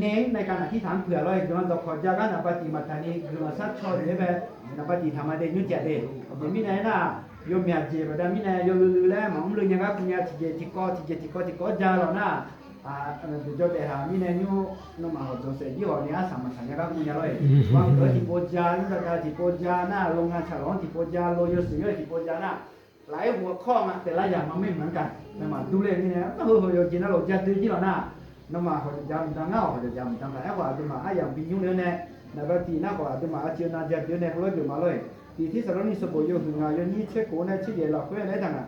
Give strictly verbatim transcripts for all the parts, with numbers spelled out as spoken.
nae-anr nae kav naqkir taq-anr puiq-aq lor-eq. Guiqlanq dawqkawq ja gar naqba tiq maqtaq ni guiqlanq shar caw-eu jeq-aer bae, naqba tiq taq ma de nymr tiq-aq de. Aqjeq mirnae aernar, yawmyaq jeq baqda mirnae yawluiv luiv laer maqmr luiv nya gar guv nya tiqjeq tiqkawv tiqjeq tiqkawv tiqkawv ja lawq nar, deuq jawr daef haq mirnae nymr nawmaf hawq dzawq saef jir hawq ni arsaq maqsaq nya gar guv nya lor-eq. Ghaq-eu tiqpov ja, nymr dawqdav tiqpov ja nar, lo nga tsaqlawq-anr tiqpov ja, lo yawshuif yawr tiqpov ja nar, laf-aer ghofkawr nga taef lar yaq ma maer maqanr taef nae maqdur ler-eu mirnae, heu heu yawqjeq navluf ja doe jir lawq nar, nawmaf hawq ja mqdan ngar hawq ja mqdan taef. Aerkhawf aqduimaf aryamq binymr le-awr nae, naqba tiq nar khawf aqduimaf aqcif nav ja doe nae heulof-aer geufma lor-eq. Tiq Tirsaeqlawrni sanqbof yawhuiq ngaq yawnyir tser khof-awr nae tser yaef lafkhoer nae aertaq nga,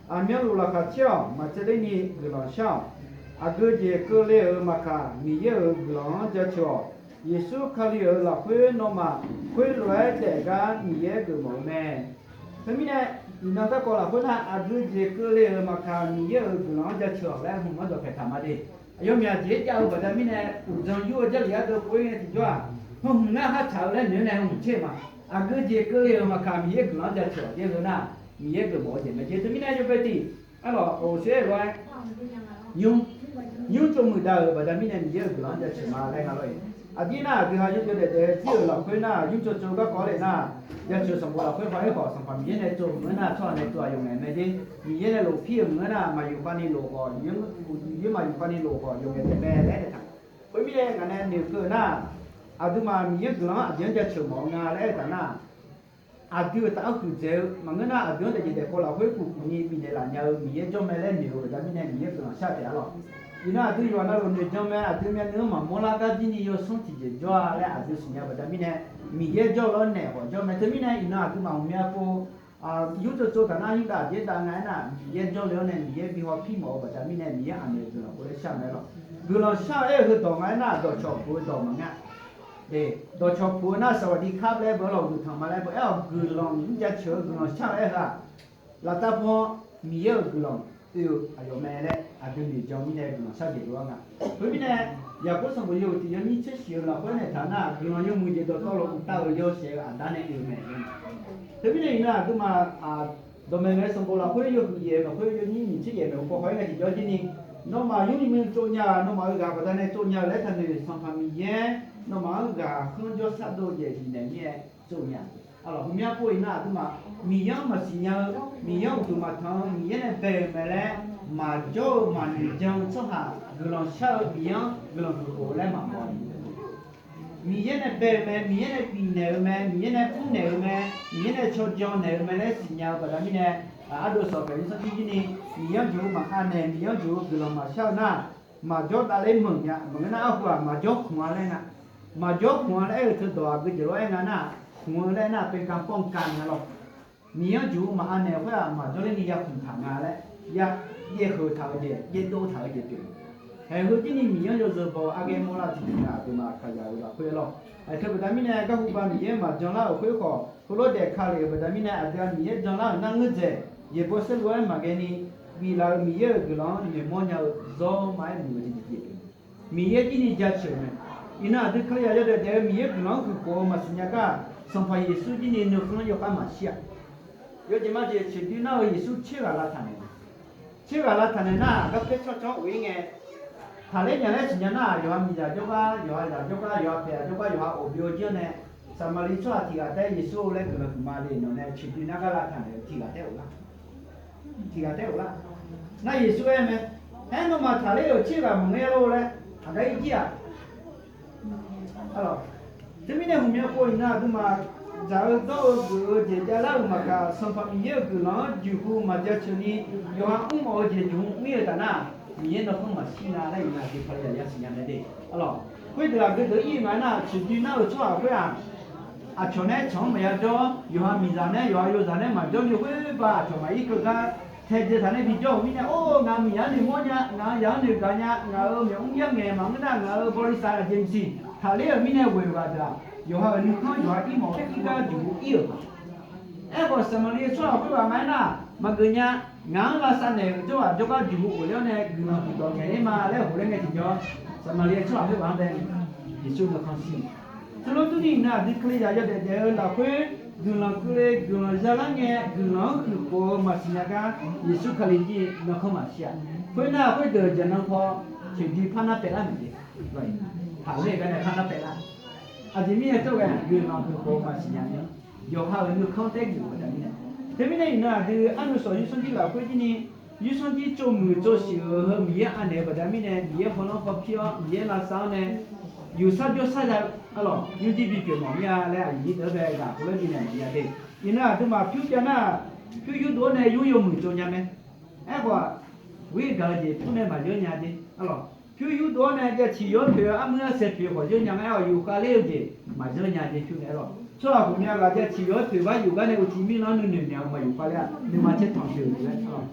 Aqmyanluf laqkhaq caer-awq. Maqtsaevler ni guiqlanq shar-awq. Aqgeu jeq keuvle-euq maqkaq, Miqyaer-euq guiqlanq-anr jaceuq-awq. Yeqsur Kali-euq lafkhoer nawmaf khoerlof-aer daef gar Miqyaer geufmawf-eu mae. Teumirnae, iqnan garkawv lafkhoer nar, aqgeu jeq keuvle-euq maqkaq, Miqyaer-euq guiqlanq-anr jaceuq-awq laer hmq-anr dawqpaeq taq ma de. Aqyawfmaf jeq-aer jav-eu baqda mirnae, uqdzan yur-eu Jarlif ardeuv pov-ir ngae tiqjawr-aq, hmq nar khartsaq-eu laer noeq-aer nae hmq tser ma. Aqgeu jeq keuvle-euq maqkaq, Miqyaer guiqlanq-anr jaceuq-awq jaer heu nar, Miqyaer geufmawf-eu jeq mae jeq. Teumirnae yawbae tiq arlawq, oqser lof-aer nymr tsov muiqdav-euq baqda mirnae, Miqyaer-euq guiqlanq-anr jaceuq ma laer nga lor-eq. Aqdir nar, aqdui ha yawdaef daef-aer jir-euq lafkhoer nar, nymr tsov tsov garkawv le nar, jaceuq sanqbof lafkhoer paq-aer khawf, Sanqpaq Miqyaer nae tsov meuq-anr nar, tsawrhaq nae tsov-aq yawf ngaeq mae jer. Miqyaer nae lof pir-euq meuq-anr nar, maqyuf khavni lof khawf, Miqyaer maqyuf khavni lof khawf yawf ngaeq taef mae laer aertaq. Khoermirnae ngaq nae noeqkeuv-eu nar, aqduimaf Miqyaer guiqlanq-anr aqdui-anr jaceuq mawf-eu nga laer aertaq nar, aqdui-euq taf-anr huiqdzaeq-eu maqngeur nar, aqdui-anr daefjeq daefkawv lafkhoer kuvkuv ni bifnaeq laf nya-eu Miqyaer jawr mae laer noeq-eu baqda mirnae, Miqyaer guiqlanq shar taef-a lawq. Iqnan aqdui yawqha navluf noeqjan mae, aqdui myavnuiv-anr maqmawr lar gar jir ni yawsanr tiqjeq jawr-a laer aqdui siqnya baqda mirnae, Miqyaer jawr lawr naeq khawf jawr mae. Teumirnae iqnan aqduimaf ghawqmya pov, nymr tsov tsov taq nar, nymr dav jeq dav nga aernar, Miqyaer jawrle-awr nae Miqyaer bi hawpir mawf-eu baqda mirnae, Miqyaer aqmeq-eu guiqlanq khof laer shar mae lawq. Guiqlanq shar-eu aer-eu heudawq nga aernar, dawqcawq puq-eu dawq maqngeur. Dawqcawq puq-eu nar, saqwaqdi kar laer beu lawq, guiqtanq ma laer beu aer-awq. Guiqlanq mr jaceuq-eu guiqlanq shar-eu aer-eu-aq, laftav paw Miqyaer-euq guiqlanq oe-eu aqyawf mae laer aqdui noeqjan mirnae guiqlanq shar jeq dov-ar nga. Khoermirnae, Yaqkov sanqbof yawhuiq tiq yawnyir tser shif-eu lafkhoer nae taq nar, guiqlanq yawmuiq jeq dawqtawvluf mqtav-euq yawshaef-eu aqda nae oe-eu mae. Teumirnae iqnan aqduimaf dawqmaeq ngae sanqbof lafkhoer yawhuiq yaef lafkhoer yawnyir nyiq tser yaef maeq-eu paw haw-aer ngae tiqjawr jir ni, nawmaf nymr ni muiq tsov nya-aq, nawmaf-euq ghaq baqda nae tsov nya-euq laer taqnoeq, Sanqpaq Miqyaer nawmaf-anr ghaqkhanr jawrshar dov-eu jeq bifnaeq mir-aer tsov nya-a. Arlawq, ghawqmya pov iqnan aqduimaf Miqyaer-anr maqsiq nya-eu, Miqyaer-anr uqduq maqtanq-eu, Miqyaer nae bae-euq mae laer maqjawr-eu maqnoeq jan-eu tsawrhaq, guiqlanq shar-eu Miqyaer-anr guiqlanq huiq khof-eu laer maqmawf-a. Miqyaer nae bae-euq mae, Miqyaer nae bifnaeq-eu mae, Miqyaer nae mrnaeq-eu mae, Miqyaer nae caw jan naeq-eu mae laer siqnya-eu baqda mirnae, ardov sawq paeq nymrsanr jir jir ni, Miqyaer-anr juq-eu maqav naeq, Miqyaer-anr juq-eu guiqlanq maqshar-eu nar, maqjawr davler meuq nya. Maqngeur nar, arhu-aq maqjawr khmq-a laer nga. Maqjawr khmq-a laer aer-eu teudawq aqgeu jeq lof-aer nga nar, khmq-eu laer nar, เป็นการป้องกัน nga lawq. Miqyaer-anr juq-eu maqav naeq khoer-aq, maqjawr ler ni ya khmq taq nga laer, ya, jaev heuq taq-eu jeq, jaev dov taq-eu jeq pyeuf. Haeq heu jir ni Miqyaer-anr yawzeu baw-eu arghaer mawrlar-eu tiqjeq nga, aqduimaf kaqyaq-euq lafkhoer lawr. Aqteu baqda mirnae, garhu bav Miqyaer maqjan lar-euq khoer khawf, heulof daef ka lef-euq baqda mirnae, aqdui-aq Miqyaer jan lar-euq nar ngeur dzaeq, yaeqbawq saerlu-aer maqghae ni, biflaf-euq Miqyaer-euq guiqlanq-anr noeqmawr nya-eu zawr ma-aer muiq-eu jeq pyeuf. Miqyaer jir ni jaceuq-eu mae. Iqnan aqdui Kalizaq yawdaef daef-eu Miqyaer guiqlanq-anr huiq khof-eu maqsiq nya gar, Sanqpaq Yeqsur jir ni nuikhanr yawkhav maqshir-aq. Yawjeq majeq tseqdui nar-eu Yeqsur tser ghaq lavtaq naeq-eu, tser ghaq lavtaq naeq nar, garpaer tsawrcawr of-ir ngae, taqler nya laer siqnya nar, yawqha miqzaq jawrgar, yawqha zaq jawrgar, yawqha paeq-aq jawrgar, yawqha of bi-eu jir-anr nae, Saqmaqliv tsawrhaq tiq ghaq taef-aer Yeqsur-or laer guiqlanq huiqma le nawq nae tseqdui nar gar lavtaq naeq-eu tiq ghaq taef-aer of lar. Tiq ghaq taef-aer of lar. Nar Yeqsur aer mae, Aer, nawmaf taqler-euq tser ghaq maqngeur-a lor laer, aqgar ir jir-aq. Teumirnae hmqmya pov iqnan aqduimaf dzaq-eu dawr-eu geuf-eu jeq javlar-euq maqgaq, Sanqpaq Miqyaer-euq guiqlanq-anr juqhu maqjaceuq ni, yawqha mr mawf-eu jeq juqhu mr-ir-eu taf nar, Miqyaer nuikhanr maqshir nga laer iqnan aqdui Kalizaq yasiq nya mae de. Arlawq, khoerdeuq aqgeu deuq ir-eu nga aernar, tseqdui nar-euq tsawrhaq khoer-aq, aqcawq nae-aer canq-anr maqya jawr, yawqha miqzaq nae-aer, yawqha yozaq nae-aer maqjawr ni khoerbav aqcawq maqir keuv gar taedzae taq nae bijawr-euq mirnae, or, ngaq-euq miqzaq-anr noeqmawr nya, ngaq-euq zaq-anr noeqgaq nya, ngaq-euq myawq mr yar ngaeq maqngeur nar, ngaq-euq bawlisaq aqjeq maqsiq taqler-euq mirnae ghoeq-euq ghaq deuq-aq, yawqha-euq nuikhanr yawqha ir mawf-awr ir gar juqhu ir-euq ma. Aerkhawf, Saqmaqliv tsawrhaq khoerghaq nga aernar, maqgeuf nya. Ngaq-anr lavsav naeq-euq jawrghaq jawrgar juqhu of ler-awr nae guiqlanq huiqdawq ngaeq ler ma laer ghofler ngae tiqjawr, Saqmaqliv tsawrhaq khoerghaq-anr bae Yeqsur nuikhanr shir-eu. Teulof durni iqnan aqdui Kalizaq yawdaef daef-eu lafkhoer guiqlanq keuvle guiqlanq zalar ngae, guiqlanq-anr huiq khof-eu maqsiq nya gar Yeqsur Kali jir nuikhanr maqshir-aq. Khoernar, khoerdeuq jaqnan paw tseqdui par nar paev lar maeq jeq. Taqler gar nae kar nar paev lar. Aqjeq mirnae tawr ghae-aq, guiqlanq huiq khof maqsiq nya ni, yawqha-euq nuikhanr taer geuf-eu baqda mirnae. Teumirnae iqnan aqdui arnuiv shawq yursanr jir lafkhoer jir ni, yursanr jir tsov muiq tsov siq-euq heu Miqyaer anaeq-eu baqda mirnae, Miqyaer hawlanr hawpir-awr, Miqyaer lavsav-awr nae, yufsar jawrsar za-eu arlawq, nymrjir bipyeuf mawf mir-a laer aqyuif nyir deuq-anr bae ghaq khoerlof bifnaeq mawf nya de. Iqnan aqduimaf pyur jav nar, pyur yurdov-awr nae yur yawmuiq tsov nya mae. Aerkhawf-aq, ghoer gaq-eu jeq pyur nae maqzeur nya de arlawq. Pyur yurdov-awr nae jav ciq yawr poeq-eu armur arsaeq poeq khawf zeur nya mae. Aerkhawf yufkhav ler-eu jeq maqzeur nya de pyur nae arlawq. Tsawrhaq ghawqmya ghaq jav ciq yawr poeq bar yuf gar nae uqcif mirlanr nuinoeq myaq-eu maqyufkhav ler-a. Nuima caer tanq pyeuf-eu jeq laer arlawq.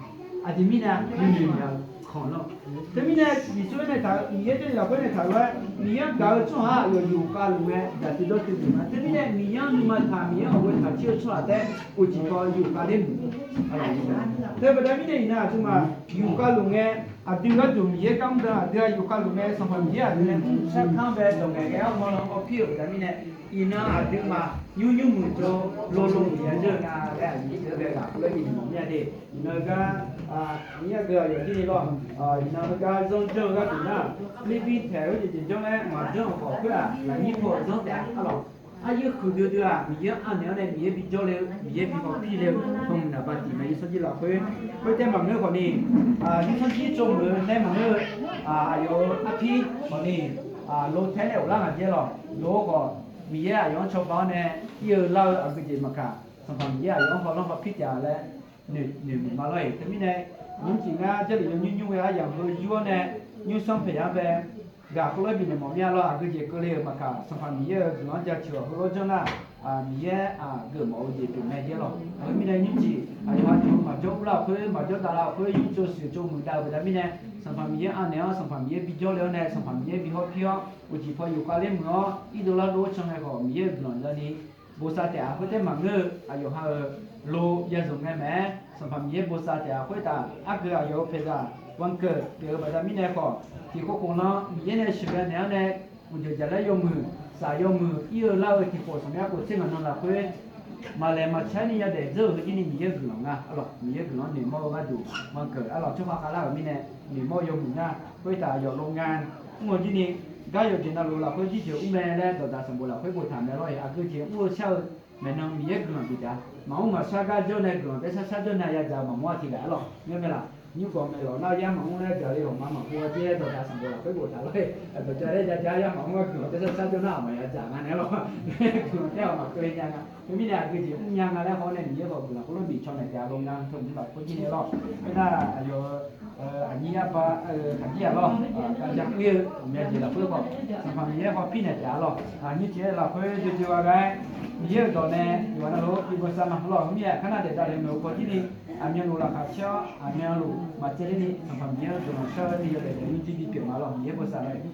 Aqjeq mirnae nuinoeq myaq-eu khanq lawr. Teumirnae Yeqsur-anr nae taq-eu Miqyaer Jarlif lafkhoer nae taq-eu lof-aer, Miqyaer-anr gaq-eu tsawrhaq-aq, aqyawf yufkhav luf ngae, jaqtuiv dawrtuiv geuf ma. Teumirnae Miqyaer-anr nuima taq, Miqyaer-anr ghawqghoe taq cir-eu tsawrhaq taef-aer uqcif paw yufkhav ler muiq. Teu baqda mirnae iqnan aqduimaf yufkhav luf ngae, aqdui gharduq Miqyaer gar mr deuq aqdui-aq yufkhav luf ngae, Sanqpaq Miqyaer aqdui nae mr sarkanr bae dawq ngaeq ghae-awr hawlanr hawpir-euq baqda mirnae, iqnan aqduimaf nymr nymr muiq tsov, lo lo muiq ya jeur-eu nga laer aqyuif nyir deuq-anr bae ghaq khoerlof bifnaeq mawf mir-a de. Iqnan gar Miqyaer-anr gaq-eu aqyawf jir ni lawr. Iqnan heugar zanr janr-eu gharduq nar, Pirlirpiv taeq-eu jeq jeq janr laer maqjanr-euq khawf khoer-aq, lafnyir paw-euq zanr taef-a arlawq. Aryaer huiqdui dui-aq, Miqyaer-anr anaeq-awr nae Miqyaer bijawr le-eu, Miqyaer bi hawpir le-eu, hmq naqba tiq mae. Yursanr jir lafkhoer, khoertav maqngeur khawf ni, yursanr jir tsov muiq-eu nae maqngeur-eu, aqyawf-euq arpir khawf ni, lo taer nae ghoflar ngaq jaer lawq. Lo-eu khawf, Miqyaer aqyawf-anr cawba-awr nae ir-eu lar-eu aqgeujeq maqkaq, Sanqpaq Miqyaer aqyawf-anr hawlanr hawpir taef-a laer noeq noeq muiq ma lawr-iq. Teumirnae nymrcif ngar Jarlif yawnymr nymr ghae aryamq heu yur-awr nae nymrsanr paeq yar bae ghaq khoerlof bifnaeq mawf mir-a lawr. Aqgeujeq keuvle-euq maqkaq, Sanqpaq Miqyaer-euq guiqlanq-anr jaceuq-awq. Heulof janr nar, Miqyaer aqgeuf mawf-eu jeq pyeuf mae jaer lawq. Teumirnae nymrcif aqyawf ha jeq maqjawr urlar-euq khoer, maqjawr davlar-euq khoer, yur tsov siq tsov muiq dav-eu baqda mirnae, Sanqpaq Miqyaer anaeq-awr, Sanqpaq Miqyaer bijawr le-awr nae, Sanqpaq Miqyaer bi hawpir-awr, uqcif paw yufkhav ler muiq-awr, irdov lar dov-awr can ngae khawf, Miqyaer-euq guiqlanq zani bosav taef-a. Khoertav maqngeur-eu, aqyawf ha-euq lo ya zanq ngae mae-aer, Sanqpaq Miqyaer bosav taef-a. Khoertav argeu aqyawf-euq paeqzaq วันเกิด pyeuf-eu baqda mirnae khawf, tiq khof khof lan Miqyaer nae sheuqghae naeq-awr nae, uqdzeuq jaqlaer yawmuiq, saf yawmuiq, ir-eu lar-eu tiq khof sanqmyanr khof tser ngaq nan lafkhoer maqlaeq maqcaer ni yadaef dzeur-euq heu jir ni Miqyaer-euq guiqlanq nga arlawq. Miqyaer guiqlanq-anr noeqmawr-eu gharduq วันเกิด arlawq, tsawrhaq khavlar-euq mirnae noeqmawr-eu yawmuiq nga. Khoertav aqyawf lo nga mr-eu jir ni, gar yawqjeq navluf lafkhoer jirjeuq mr mae laer dawqdaq sanqbof lafkhoer boftaq mae lawr-iq. Aqgeujeq mr-eu shar-eu maeqnan Miqyaer guiqlanq biftaef-a. Maqmr maqshar gar jawr nae guiqlanq baer shar shar jawr nae yadzaq maqmawr-a tiqghaq arlawq. Ngar mae laf, nymrgawq maeqlawq nar yar maqmr laer gaq le-awq ma maqpov-a jaer dawqdaq sanqbof lafkhoer boftaq lawr-iq. Dawqjav laer jav jav yar maqmr-a guiqlanq baer shar shar jawr nar aqmaq yadzaq nga nae lawr. Guiqlanq taer-awq maqkeuv-i nya nga. Khoermirnae aqgeujeq mrnya nga laer haw nae Miqyaer khawf guiqlanq khoerlof bif caw naeq taef-a lo nga. Teu mr lafkhoer jir nae lawr. Khoernar aqyawf-euq aqnyir arbar-eu khaqdzer-aq lawr, kavja uir-eu ghawqmya jeq lafkhoer khawf, Sanqpaq Miqyaer hawpir naeq taef-a lawr. Nymrcif-aer lafkhoer joe joe-a ghae-aer, Miqyaer-euq dawq nae yawqha navluf bi bosav ma lawr. Khoermirnae kar nar daef davlef-eu meuq-eu paw jir ni, aqmyanluf laqkhaq caer-awr aqmyanluf maqtsaevler ni Sanqpaq Miqyaer-anr guiqlanq shar-eu ni yawdaef daef nymrjir bipyeuf ma lawr. Miqyaer bosav lawr-iq.